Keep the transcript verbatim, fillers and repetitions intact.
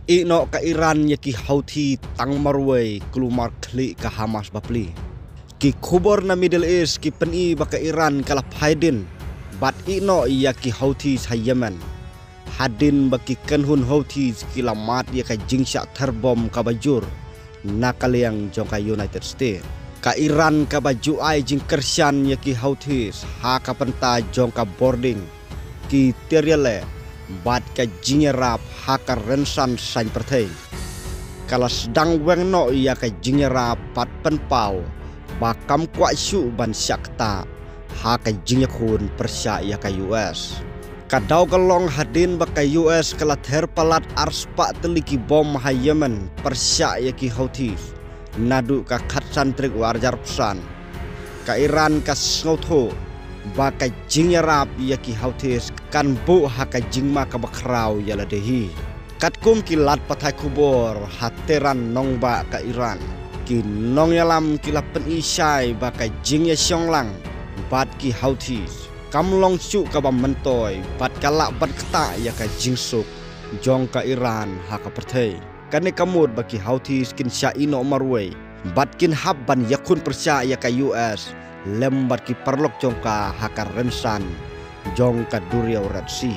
Ïehnoh ka Iran ïa ki Houthi tang marwei, kulmar khlieh ka Hamas bapli. Ki khubor na Middle East ki pyni ba ka Iran ka la phai dien bad ïehnoh ïa ki Houthis ha Yemen, hadien ba ki kynhun Houthis ki la mad ïa ka jingshah ther bom kaba jur na ka liang jong ka United States. Ka Iran kaba ju ai jingkyrshan ïa ki Houthis ha ka bynta jong ka boarding, ki tyrwa leh bad ka jingïarap ha ka rynsan saiñ pyrthei, ka la sdang weng noh ïa ka jingïarap bad pynpaw ba kam kwah shuh ban shah ktah ha ka jingïakhun pyrshah ïa ka U S. Ka daw ka long hadien ba ka U S ka la ther palat arspah tylli ki bom ha Yemen pyrshah ïa ki Houthis naduh ka khatsan tarik u arhajar arphew san. Ka Iran ka sngewthuh ba ka jingïarap ïa ki Houthis kan buh ha ka jingma kaba khraw ïa lade hi. Katkum ki lad pathai khubor ha Tehran, nongbah ka Iran, ki nongïalam ki la pyni shai ba ka jingïashong lang bad ki Houthis kam long shuh kaba myntoi bad ka lah ban ktah ïa ka jingsuk jong ka Iran ha ka pyrthei. Kane ka mut ba ki Houthis kin shah ïehnoh marwei bad kin hap ban ïakhun pyrshah ïa ka U S lem bad ki paralok jong ka ha ka rynsan jong ka duriaw Red Sea.